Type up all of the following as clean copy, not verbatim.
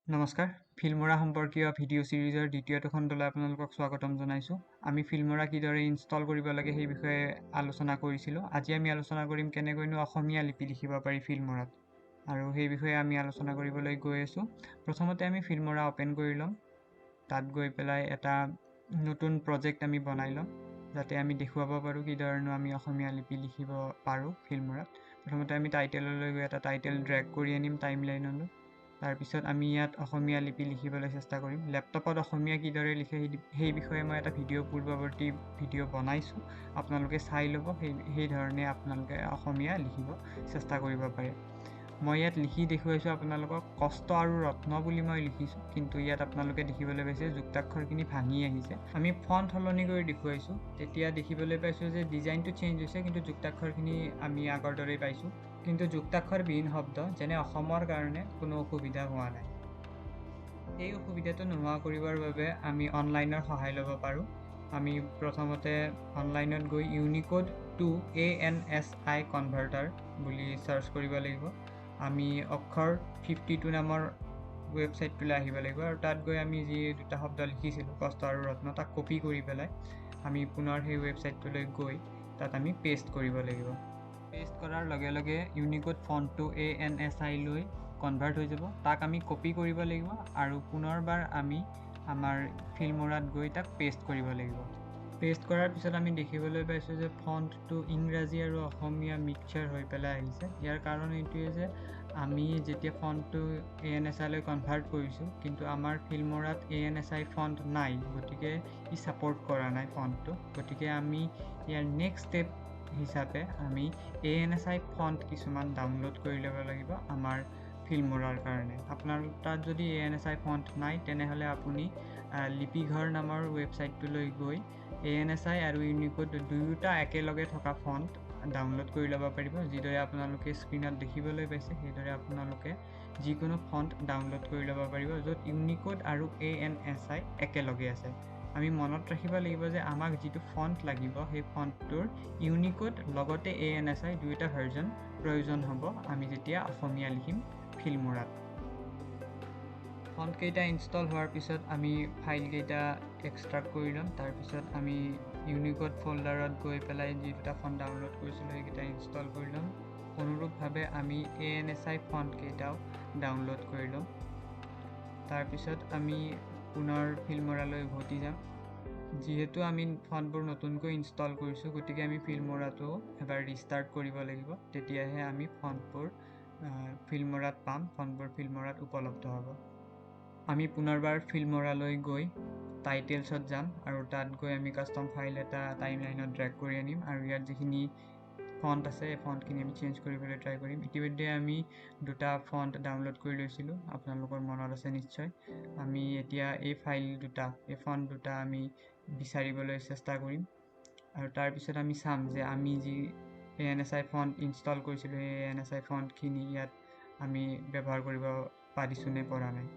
নমস্কাৰ, ফিল্মৰা সম্পৰ্কীয় ভিডিঅ' ছিৰিজৰ দ্বিতীয়টো খণ্ডলৈ আপোনালোকক স্বাগতম জনাইছোঁ। আমি ফিল্মৰা কিদৰে ইনষ্টল কৰিব লাগে সেই বিষয়ে আলোচনা কৰিছিলোঁ। আজি আমি আলোচনা কৰিম কেনেকৈনো অসমীয়া লিপি লিখিব পাৰি ফিল্মৰাত, আৰু সেই বিষয়ে আমি আলোচনা কৰিবলৈ গৈ আছোঁ। প্ৰথমতে আমি ফিল্মৰা অ'পেন কৰি ল'ম। তাত গৈ পেলাই এটা নতুন প্ৰজেক্ট আমি বনাই ল'ম, যাতে আমি দেখুৱাব পাৰোঁ কিদৰেনো আমি অসমীয়া লিপি লিখিব পাৰোঁ ফিল্মৰাত। প্ৰথমতে আমি টাইটেললৈ গৈ এটা টাইটেল ড্ৰেগ কৰি আনিম টাইমলাইনলৈ। তাৰপিছত আমি ইয়াত অসমীয়া লিপি লিখিবলৈ চেষ্টা কৰিম। লেপটপত অসমীয়া কিদৰে লিখে সেই বিষয়ে মই এটা ভিডিঅ', পূৰ্বৱৰ্তী ভিডিঅ' বনাইছোঁ, আপোনালোকে চাই ল'ব। সেইধৰণে আপোনালোকে অসমীয়া লিখিব চেষ্টা কৰিব পাৰে। মই ইয়াত লিখি দেখুৱাইছোঁ আপোনালোকক, কষ্ট আৰু ৰত্ন বুলি মই লিখিছোঁ, কিন্তু ইয়াত আপোনালোকে দেখিবলৈ পাইছে যুক্তাক্ষৰখিনি ভাঙি আহিছে। আমি ফণ্ট সলনি কৰি দেখুৱাইছোঁ, তেতিয়া দেখিবলৈ পাইছোঁ যে ডিজাইনটো চেঞ্জ হৈছে, কিন্তু যুক্তাক্ষৰখিনি আমি আগৰ দৰেই পাইছোঁ। কিন্তু যুক্তাক্ষৰবিহীন শব্দ যেনে অসমৰ কাৰণে কোনো অসুবিধা হোৱা নাই। এই অসুবিধাটো নোহোৱা কৰিবৰ বাবে আমি অনলাইনৰ সহায় ল'ব পাৰোঁ। আমি প্ৰথমতে অনলাইনত গৈ Unicode to ANSI converter বুলি চাৰ্চ কৰিব লাগিব। আমি অক্ষৰ 52 নামৰ ৱেবছাইটটোলৈ আহিব লাগিব আৰু তাত গৈ আমি যি দুটা শব্দ লিখিছিলোঁ, কষ্ট আৰু ৰত্ন, তাক কপি কৰি পেলাই আমি পুনৰ সেই ৱেবছাইটটোলৈ গৈ তাত আমি পেষ্ট কৰিব লাগিব। পেষ্ট কৰাৰ লগে লগে ইউনিক'ড ফণ্টটো ANSI লৈ কনভাৰ্ট হৈ যাব। তাক আমি কপি কৰিব লাগিব আৰু পুনৰবাৰ আমি আমাৰ ফিল্মৰাত গৈ তাক পেষ্ট কৰিব লাগিব। পেষ্ট কৰাৰ পিছত আমি দেখিবলৈ পাইছোঁ যে ফণ্টটো ইংৰাজী আৰু অসমীয়া মিক্সাৰ হৈ পেলাই আহিছে। ইয়াৰ কাৰণ এইটোৱে যে আমি যেতিয়া ফণ্টটো ANSI লৈ কনভাৰ্ট কৰিছোঁ, কিন্তু আমাৰ ফিল্মৰাত ANSI font নাই, গতিকে ই ছাপৰ্ট কৰা নাই ফণ্টটো। গতিকে আমি ইয়াৰ নেক্সট ষ্টেপ হিচাপে আমি ANSI font কিছুমান ডাউনলোড কৰি ল'ব লাগিব আমাৰ ফিল্মৰাৰ কাৰণে। আপোনাৰ তাত যদি ANSI font নাই, তেনেহ'লে আপুনি লিপিঘৰ নামৰ ৱেবছাইটটোলৈ গৈ ANSI আৰু ইউনিক'ড দুয়োটা একেলগে থকা ফণ্ট ডাউনলোড কৰি ল'ব পাৰিব। যিদৰে আপোনালোকে স্ক্ৰীণত দেখিবলৈ পাইছে, সেইদৰে আপোনালোকে যিকোনো ফণ্ট ডাউনলোড কৰি ল'ব পাৰিব য'ত ইউনিক'ড আৰু ANSI একেলগে আছে। আমি মনত ৰাখিব লাগিব যে আমাক যিটো ফণ্ট লাগিব সেই ফণ্টটোৰ ইউনিক'ড লগতে ANSI দুয়োটা ভাৰ্জন প্ৰয়োজন হ'ব আমি যেতিয়া অসমীয়া লিখিম ফিল্মৰাত। ফণ্টকেইটা ইনষ্টল হোৱাৰ পিছত আমি ফাইলকেইটা এক্সট্ৰাক্ট কৰি ল'ম। তাৰপিছত আমি ইউনিক'ড ফ'ল্ডাৰত গৈ পেলাই যি দুটা ফণ্ট ডাউনলোড কৰিছিলোঁ সেইকেইটা ইনষ্টল কৰি ল'ম। অনুৰূপভাৱে আমি ANSI ফণ্টকেইটাও ডাউনলোড কৰি ল'ম। তাৰপিছত আমি পুনৰ ফিল্মৰালৈ উভতি যাম। যিহেতু আমি ফণ্টবোৰ নতুনকৈ ইনষ্টল কৰিছোঁ, গতিকে আমি ফিল্মৰাটো এবাৰ ৰিষ্টাৰ্ট কৰিব লাগিব, তেতিয়াহে আমি ফণ্টবোৰ ফিল্মৰাত পাম, ফণ্টবোৰ ফিল্মৰাত উপলব্ধ হ'ব। আমি পুনৰবাৰ ফিল্মৰালৈ গৈ টাইটেলছত যাম আৰু তাত গৈ আমি কাষ্টম ফাইল এটা টাইমলাইনত ড্ৰেগ কৰি আনিম আৰু ইয়াত যিখিনি ফণ্ট আছে এই ফণ্টখিনি আমি চেঞ্জ কৰিবলৈ ট্ৰাই কৰিম। ইতিমধ্যে আমি দুটা ফণ্ট ডাউনলোড কৰি লৈছিলোঁ, আপোনালোকৰ মনত আছে নিশ্চয়। আমি এতিয়া এই ফাইল দুটা, এই ফণ্ট দুটা আমি বিচাৰিবলৈ চেষ্টা কৰিম আৰু তাৰপিছত আমি চাম যে আমি যি ANSI font install কৰিছিলোঁ সেই ANSI ফণ্টখিনি ইয়াত আমি ব্যৱহাৰ কৰিব পাৰিছোঁ নে পৰা নাই।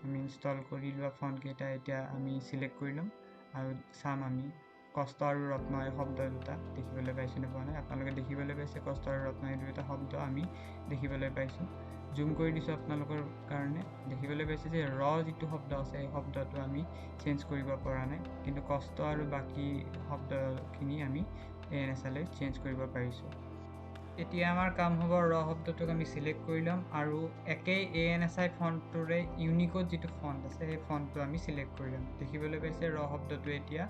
আমি ইনষ্টল কৰি লোৱা ফণ্টকেইটা এতিয়া আমি চিলেক্ট কৰি ল'ম আৰু চাম আমি কষ্ট আৰু ৰত্ন এই শব্দ দুটা দেখিবলৈ পাইছোঁ নে পোৱা নাই। আপোনালোকে দেখিবলৈ পাইছে কষ্ট আৰু ৰত্ন এই দুটা শব্দ আমি দেখিবলৈ পাইছোঁ। জুম কৰি দিছোঁ আপোনালোকৰ কাৰণে। দেখিবলৈ পাইছে যে ৰ যিটো শব্দ আছে সেই শব্দটো আমি চেঞ্জ কৰিব পৰা নাই, কিন্তু কষ্ট আৰু বাকী শব্দখিনি আমি ANSI লৈ চেঞ্জ কৰিব পাৰিছোঁ। এতিয়া আমাৰ কাম হ'ব ৰ শব্দটোক আমি চিলেক্ট কৰি ল'ম আৰু একেই ANSI ফণ্টটোৰে ইউনিক'ড যিটো ফণ্ট আছে সেই ফণ্টটো আমি চিলেক্ট কৰি ল'ম। দেখিবলৈ পাইছে ৰ শব্দটো এতিয়া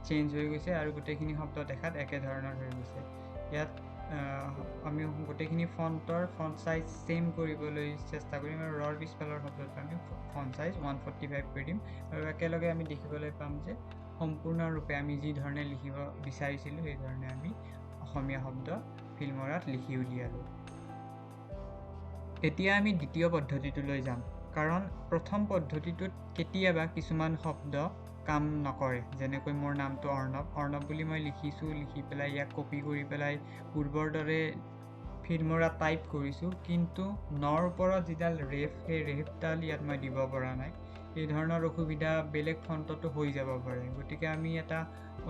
চেঞ্জ হৈ গৈছে আৰু গোটেইখিনি শব্দ দেখাত একেধৰণৰ হৈ গৈছে। ইয়াত আমি গোটেইখিনি ফণ্টৰ ফণ্ট চাইজ ছেইম কৰিবলৈ চেষ্টা কৰিম আৰু ৰৰ পিছফালৰ শব্দটো আমি ফণ্ট চাইজ 145 কৰি দিম আৰু একেলগে আমি দেখিবলৈ পাম যে সম্পূৰ্ণৰূপে আমি যি ধৰণে লিখিব বিচাৰিছিলোঁ সেইধৰণে আমি অসমীয়া শব্দ ফিল্মৰাত লিখি উলিয়ালোঁ। এতিয়া আমি দ্বিতীয় পদ্ধতিটোলৈ যাম, কাৰণ প্ৰথম পদ্ধতিটোত কেতিয়াবা কিছুমান শব্দ কাম নকৰে। যেনেকৈ মোৰ নামটো অৰ্ণৱ, অৰ্ণৱ বুলি মই লিখিছোঁ, লিখি পেলাই ইয়াক কপি কৰি পেলাই পূৰ্বৰ দৰে ফিল্মৰা টাইপ কৰিছোঁ, কিন্তু নৰ ওপৰত যিডাল ৰেফ, সেই ৰেফডাল ইয়াত মই দিব পৰা নাই। এই ধৰণৰ অসুবিধা বেলেগ ফণ্টতো হৈ যাব পাৰে। গতিকে আমি এটা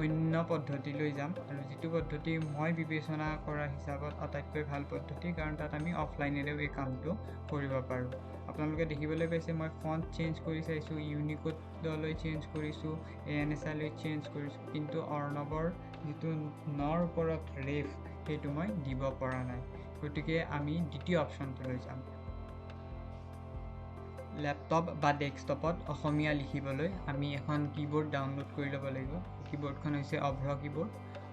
অন্য পদ্ধতিলৈ যাম আৰু যিটো পদ্ধতি মই বিবেচনা কৰা হিচাপত আটাইতকৈ ভাল পদ্ধতি, কাৰণ তাত আমি অফলাইনেৰেও এই কামটো কৰিব পাৰোঁ। আপোনালোকে দেখিবলৈ পাইছে মই ফণ্ট চেঞ্জ কৰি চাইছোঁ, ইউনিকোডলৈ চেঞ্জ কৰিছোঁ, এ এন এছ আইলৈ চেঞ্জ কৰিছোঁ, কিন্তু অৰ্ণৱৰ যিটো নৰ ওপৰত ৰেফ সেইটো মই দিব পৰা নাই। গতিকে আমি দ্বিতীয় অপশ্যনটোলৈ যাম। লেপটপ বা ডেস্কটপত অসমীয়া লিখিবলৈ আমি এখন কীবৰ্ড ডাউনলোড কৰি ল'ব লাগিব। কীবৰ্ডখন হৈছে Avro keyboard,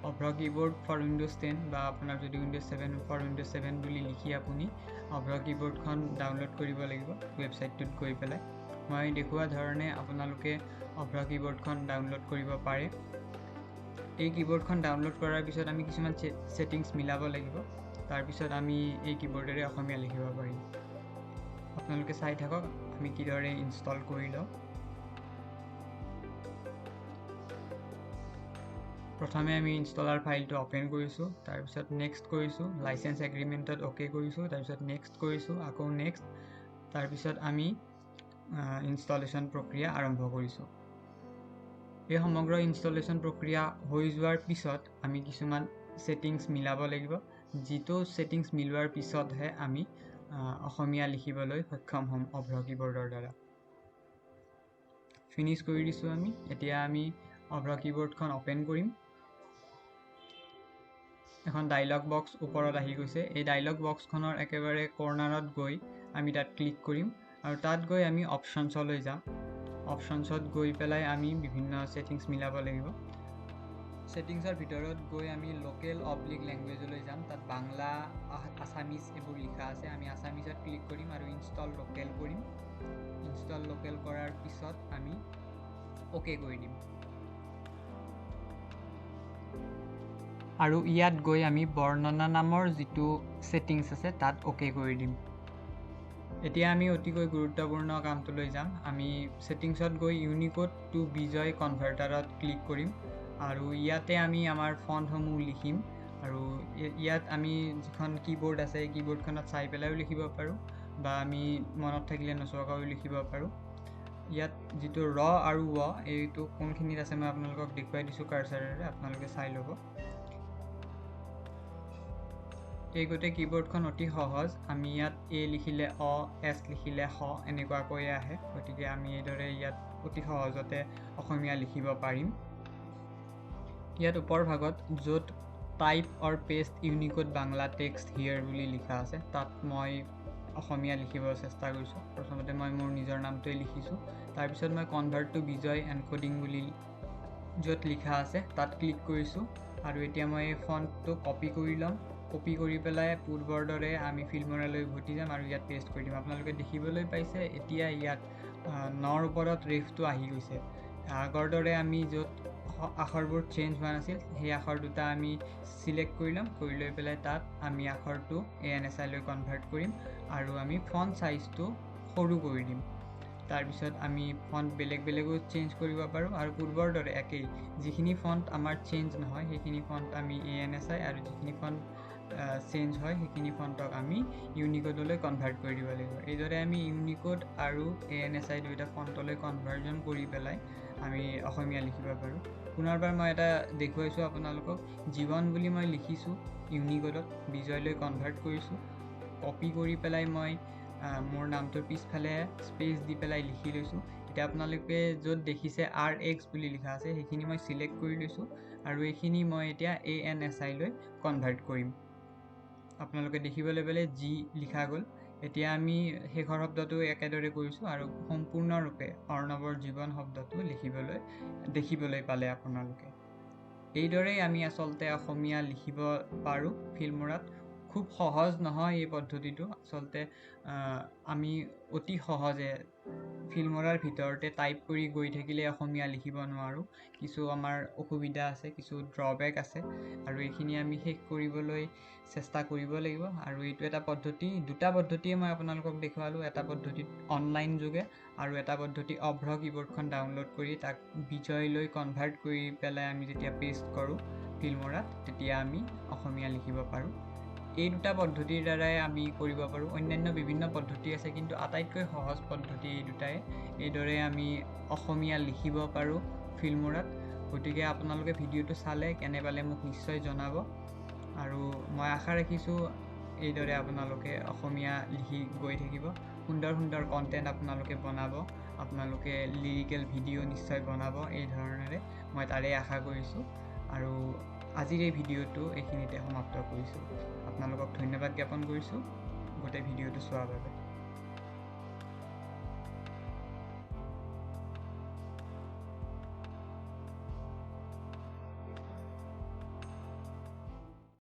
Avro keyboard for windows 10 বা আপোনাৰ যদি উইণ্ড'জ 7, ফৰ উইণ্ড'জ 7 বুলি লিখি আপুনি অভ্ৰ কীবৰ্ডখন ডাউনলোড কৰিব লাগিব ৱেবছাইটটোত গৈ পেলাই। মই দেখুওৱা ধৰণে আপোনালোকে অভ্ৰ কীবৰ্ডখন ডাউনলোড কৰিব পাৰে। এই কীবৰ্ডখন ডাউনলোড কৰাৰ পিছত আমি কিছুমান ছেটিংছ মিলাব লাগিব, তাৰপিছত আমি এই কীবৰ্ডেৰে অসমীয়া লিখিব পাৰিম। আপোনালোকে চাই থাকক আমি কিদৰে ইনষ্টল কৰি লওঁ। প্ৰথমে আমি ইনষ্টলাৰ ফাইলটো অ'পেন কৰিছোঁ, তাৰপিছত নেক্সট কৰিছোঁ, লাইচেঞ্চ এগ্ৰিমেণ্টত অ'কে কৰিছোঁ, তাৰপিছত নেক্সট কৰিছোঁ, আকৌ নেক্সট, তাৰপিছত আমি ইনষ্টলেশ্যন প্ৰক্ৰিয়া আৰম্ভ কৰিছোঁ। এই সমগ্ৰ ইনষ্টলেশ্যন প্ৰক্ৰিয়া হৈ যোৱাৰ পিছত আমি কিছুমান ছেটিংছ মিলাব লাগিব, যিটো ছেটিংছ মিলোৱাৰ পিছতহে আমি অসমীয়া লিখিবলৈ সক্ষম হ'ম অভ্ৰ কীবৰ্ডৰ দ্বাৰা। ফিনিছ কৰি দিছোঁ আমি। এতিয়া আমি অভ্ৰ কীবৰ্ডখন অ'পেন কৰিম। এখন ডাইলগ বক্স ওপৰত আহি গৈছে। এই ডাইলগ বক্সখনৰ একেবাৰে কৰ্ণাৰত গৈ আমি তাত ক্লিক কৰিম আৰু তাত গৈ আমি অপশ্যনছলৈ যাম। অপশ্যনছত গৈ পেলাই আমি বিভিন্ন ছেটিংছ মিলাব লাগিব। ছেটিংছৰ ভিতৰত গৈ আমি লোকেল অব্লিক লেংগুৱেজলৈ যাম। তাত বাংলা, আছামিজ এইবোৰ লিখা আছে। আমি আছামিজত ক্লিক কৰিম আৰু ইনষ্টল লোকেল কৰিম। ইনষ্টল লোকেল কৰাৰ পিছত আমি অ'কে কৰি দিম আৰু ইয়াত গৈ আমি বৰ্ণনা নামৰ যিটো ছেটিংছ আছে তাত অ'কে কৰি দিম। এতিয়া আমি অতিকৈ গুৰুত্বপূৰ্ণ কামটোলৈ যাম। আমি ছেটিংছত গৈ ইউনিকোড টু বিজয় কনভাৰ্টাৰত ক্লিক কৰিম আৰু ইয়াতে আমি আমাৰ ফণ্টসমূহ লিখিম আৰু ইয়াত আমি যিখন কীবৰ্ড আছে এই কীবৰ্ডখনত চাই পেলাইও লিখিব পাৰোঁ বা আমি মনত থাকিলে নোচোৱাকৈও লিখিব পাৰোঁ। ইয়াত যিটো ৰ আৰু ৱ এইটো কোনখিনিত আছে মই আপোনালোকক দেখুৱাই দিছোঁ কাৰ্চাৰেৰে, আপোনালোকে চাই ল'ব। এই গোটেই কীবৰ্ডখন অতি সহজ। আমি ইয়াত এ লিখিলে অ, এছ লিখিলে স এনেকুৱাকৈয়ে আহে। গতিকে আমি এইদৰে ইয়াত অতি সহজতে অসমীয়া লিখিব পাৰিম। ইয়াত ওপৰ ভাগত য'ত type or paste Unicode Bangla text here বুলি লিখা আছে তাত মই অসমীয়া লিখিব চেষ্টা কৰিছোঁ। প্ৰথমতে মই মোৰ নিজৰ নামটোৱে লিখিছোঁ, তাৰপিছত মই কনভাৰ্ট টু বিজয় এনক'ডিং বুলি য'ত লিখা আছে তাত ক্লিক কৰিছোঁ আৰু এতিয়া মই এই ফণ্টটো কপি কৰি ল'ম। কপি কৰি পেলাই পূৰ্বৰ দৰে আমি ফিল্মৰালৈ উভতি যাম আৰু ইয়াত পেষ্ট কৰি দিম। আপোনালোকে দেখিবলৈ পাইছে এতিয়া ইয়াত নৰ ওপৰত ৰেফটো আহি গৈছে। আগৰ দৰে আমি য'ত আখৰবোৰ চেঞ্জ হোৱা নাছিল সেই আখৰ দুটা আমি চিলেক্ট কৰি ল'ম, কৰি লৈ পেলাই তাত আমি আখৰটো এ এন এছ আইলৈ কনভাৰ্ট কৰিম আৰু আমি ফণ্ট চাইজটো সৰু কৰি দিম। তাৰপিছত আমি ফণ্ট বেলেগ বেলেগো চেঞ্জ কৰিব পাৰোঁ আৰু পূৰ্বৰ দৰে একেই যিখিনি ফণ্ট আমাৰ চেঞ্জ নহয় সেইখিনি ফণ্ট আমি এ এন এছ I আৰু যিখিনি ফণ্ট চেঞ্জ হয় সেইখিনি ফণ্টক আমি ইউনিকোডলৈ কনভাৰ্ট কৰি দিব লাগিব। এইদৰে আমি ইউনিকোড আৰু এ এন এছ I দুয়োটা ফণ্টলৈ কনভাৰ্জন কৰি পেলাই আমি অসমীয়া লিখিব পাৰোঁ। পুনৰবাৰ মই এটা দেখুৱাইছোঁ আপোনালোকক, জীৱন বুলি মই লিখিছোঁ ইউনিকোডত, বিজয়লৈ কনভাৰ্ট কৰিছোঁ, কপি কৰি পেলাই মই মোৰ নামটোৰ পিছফালে স্পেচ দি পেলাই লিখি লৈছোঁ। এতিয়া আপোনালোকে য'ত দেখিছে আৰ এক্স বুলি লিখা আছে সেইখিনি মই চিলেক্ট কৰি লৈছোঁ আৰু এইখিনি মই এতিয়া এ এন এছ আইলৈ কনভাৰ্ট কৰিম। আপোনালোকে দেখিবলৈ পালে জি লিখা গ'ল। এতিয়া আমি শেষৰ শব্দটো একেদৰে কৰিছোঁ আৰু সম্পূৰ্ণৰূপে অৰ্ণৱৰ জীৱন শব্দটো দেখিবলৈ পালে আপোনালোকে। এইদৰেই আমি আচলতে অসমীয়া লিখিব পাৰোঁ ফিল্মৰাত। খুব সহজ নহয় এই পদ্ধতিটো, আচলতে আমি অতি সহজে ফিল্মৰাৰ ভিতৰতে টাইপ কৰি গৈ থাকিলে অসমীয়া লিখিব নোৱাৰোঁ। কিছু আমাৰ অসুবিধা আছে, কিছু ড্ৰবেক আছে আৰু এইখিনি আমি শেষ কৰিবলৈ চেষ্টা কৰিব লাগিব। আৰু এইটো এটা পদ্ধতি, দুটা পদ্ধতিয়ে মই আপোনালোকক দেখুৱালোঁ, এটা পদ্ধতিত অনলাইন যোগে আৰু এটা পদ্ধতি অভ্ৰ কীবৰ্ডখন ডাউনলোড কৰি তাক বিজয়লৈ কনভাৰ্ট কৰি পেলাই আমি যেতিয়া পেষ্ট কৰোঁ ফিল্মৰাত তেতিয়া আমি অসমীয়া লিখিব পাৰোঁ। এই দুটা পদ্ধতিৰ দ্বাৰাই আমি কৰিব পাৰোঁ। অন্যান্য বিভিন্ন পদ্ধতি আছে, কিন্তু আটাইতকৈ সহজ পদ্ধতি এই দুটাই। এইদৰে আমি অসমীয়া লিখিব পাৰোঁ ফিল্মোৰাত। গতিকে আপোনালোকে ভিডিঅ'টো চালে কেনে পালে মোক নিশ্চয় জনাব, আৰু মই আশা ৰাখিছোঁ এইদৰে আপোনালোকে অসমীয়া লিখি গৈ থাকিব। সুন্দৰ সুন্দৰ কণ্টেণ্ট আপোনালোকে বনাব, আপোনালোকে লিৰিকেল ভিডিঅ' নিশ্চয় বনাব এই ধৰণেৰে, মই তাৰেই আশা কৰিছোঁ। আৰু আজিৰ এই ভিডিঅ'টো এইখিনিতে সমাপ্ত কৰিছোঁ। আপোনালোকক ধন্যবাদ জ্ঞাপন কৰিছোঁ গোটেই ভিডিঅ'টো চোৱাৰ বাবে।